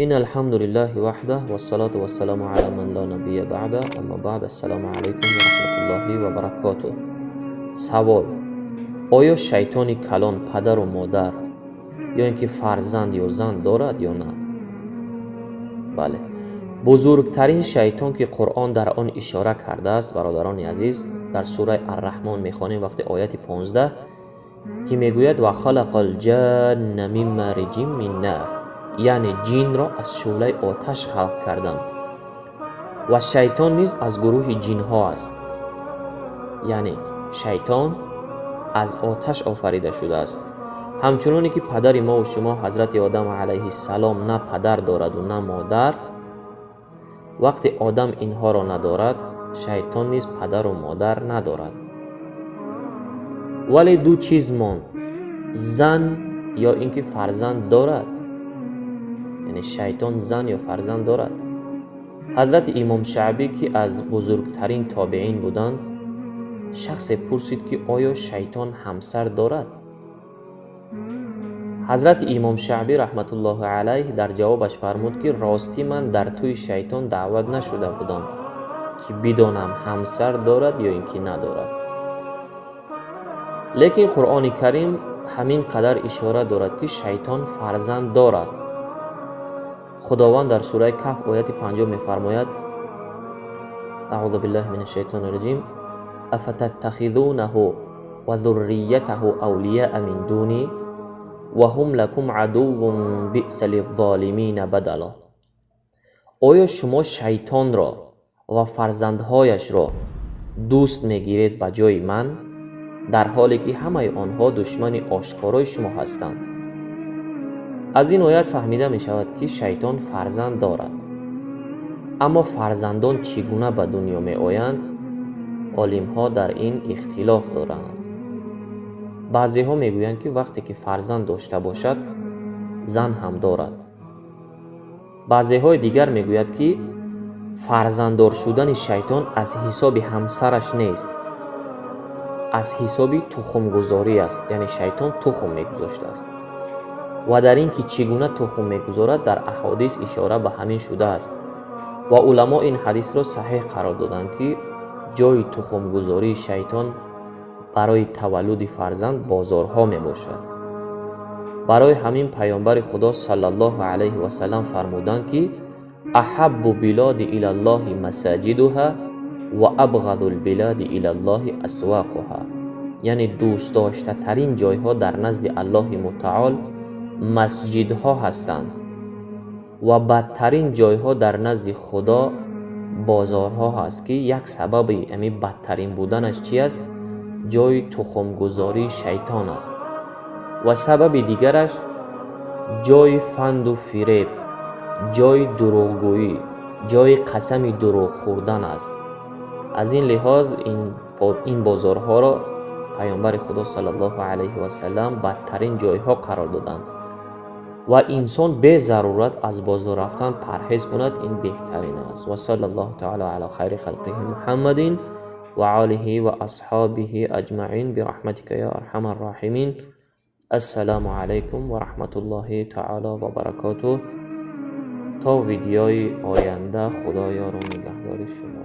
Ин алҳамду лиллаҳи ваҳдаҳ, вассалоту вассаламу ала ман ла набийя баъда, аммо баъд. Ассалому алайкум ва раҳматуллоҳи ва баракотуҳ. Савол: оё шайтони калон падару модар ё ин ки фарзанд ё зан дорад ё на? Бале, бузургтарин шайтон, ки Қуръон дар он ишора кардааст, бародарони азиз, дар сураи Арраҳмон мехонем, вақти ояти 15, ки мегӯяд: «Ва халақа лҷанна мин мариҷин мин нар», яъне ҷинро аз шӯълаи оташ халқ кардам. Ва шайтон низ аз гурӯҳи ҷинҳо аст, яъне шайтон аз оташ офарида шудааст. Ҳамчуноне ки падари мову шумо, ҳазрати Одам алайҳиссалом, на падар дораду на модар, вақте одам инҳоро надорад, шайтон низ падару модар надорад. Вале ду чиз монд: зан ё ин ки фарзанд дорад, яъне шайтон зан ё фарзанд дорад. Ҳазрати имом Шаъбӣ, ки аз бузургтарин тобеин буданд, шахсе пурсид, ки оё шайтон ҳамсар дорад? Ҳазрати имом Шаъбӣ раҳматуллоҳи алайҳ дар ҷавобаш фармуд, ки ростӣ ман дар тӯи шайтон даъват нашуда будам, ки бидонам ҳамсар дорад ё ин ки надорад. Лекин Қуръони Карим ҳамин қадар ишора дорад, ки шайтон фарзанд дорад. Худованд дар сураи Каҳф, ояти 50 мефармояд: аъузу биллаҳи мин ашшайтони раҷим, афататтахизунаҳу ва зурриятаҳу авлияа мин дуни ва ҳум лакум адуввун, биъса лиззолимина бадало. Оё шумо шайтонро ва фарзандҳояшро дӯст мегиред ба ҷои ман, дар ҳоле ки ҳамаи онҳо душмани ошкорои шумо ҳастанд? Аз ин оят фаҳмида мешавад, ки шайтон фарзанд дорад. Аммо фарзандон чӣ гуна ба дунё меоянд, олимҳо дар ин ихтилоф доранд. Баъзеҳо мегӯянд, ки вақте ки фарзанд дошта бошад, зан ҳам дорад. Баъзеҳои дигар мегӯяд, ки фарзанддор шудани шайтон аз ҳисоби ҳамсараш нест, аз ҳисоби тухмгузорӣ аст, яъне шайтон тухм мегузоштааст. Ва дар ин ки чӣ гуна тухм мегузорад, дар аҳодис ишора ба ҳамин шудааст ва уламо ин ҳадисро саҳеҳ қарор доданд, ки ҷои тухмгузории шайтон барои таваллуди фарзанд бозорҳо мебошад. Барои ҳамин паёмбари Худо саллаллоҳу алайҳи васаллам фармуданд, ки аҳаббу билоди илаллоҳи масаҷидуҳа ва абғаду лбилади илаллоҳи асвоқуҳа, яъне дӯстдоштатарин ҷойҳо дар назди Аллоҳи Мутаол масҷидҳо ҳастанд ва бадтарин ҷойҳо дар назди Худо бозорҳо ҳаст, ки як сабаби ами бадтарин буданаш чи аст? Ҷои тухмгузории шайтон аст ва сабаби дигараш ҷои фанду фиреб, ҷои дурӯғгӯӣ, ҷои қасами дурӯғ хӯрдан аст. Аз ин лиҳоз ин бозорҳоро паёмбари Худо саллаллоҳу алайҳи васаллам бадтарин ҷойҳо қарор доданд. Ва инсон безарурат аз бозор рафтан парҳез кунад, ин беҳтарин аст. Ва саллаллоҳу таала ала хайри халқиҳи Муҳаммадин ва олиҳи ва асҳобиҳи аҷмаин бираҳматика я арҳамар роҳимин. Ассалому алайкум ва раҳматуллоҳи таала ва баракотуҳ. То видеои оянда Худо ёру нигаҳдори шумо.